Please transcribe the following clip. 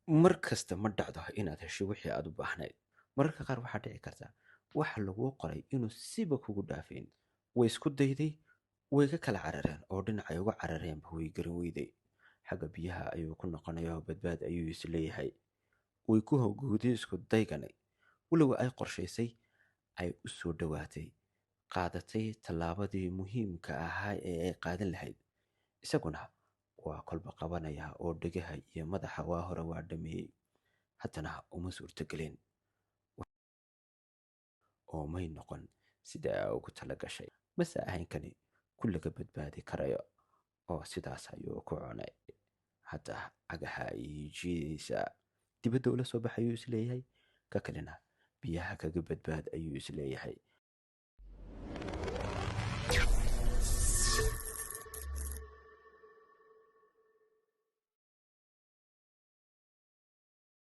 Mar kasta ma dhacdo inaad hesho wixii aad u baahnayd. Mararka qaar waxaa dhici karta waxa laguu qoray inuu siba kugu dhaafayn. Way isku dayday, way ka kala carareen oo dhinacay uga carareenba way garan weyday. Xagga biyaha ayuu ku noqonayaa oo badbaad ayuu is leeyahay. Way ku hogowday isku daygani, walow ay qorshaysay, ay u soo dhowaatay, qaadatay tallaabadii muhiimka ahaa ee ay qaadan lahayd. Isaguna waa kolba qabanaya oo dhegaha iyo madaxa waa hore waa dhameeyey, haddana uma suurtogelin oo may noqon sida ay ugu tala gashay. Mase ahayn kani ku laga badbaadi karayo, oo sidaas ayuu ku cunay. Hadda cagaha ayay jiidaysaa, dibadda ula soo baxayuu isleeyahay, ka kalena biyaha kaga badbaad ayuu isleeyahay.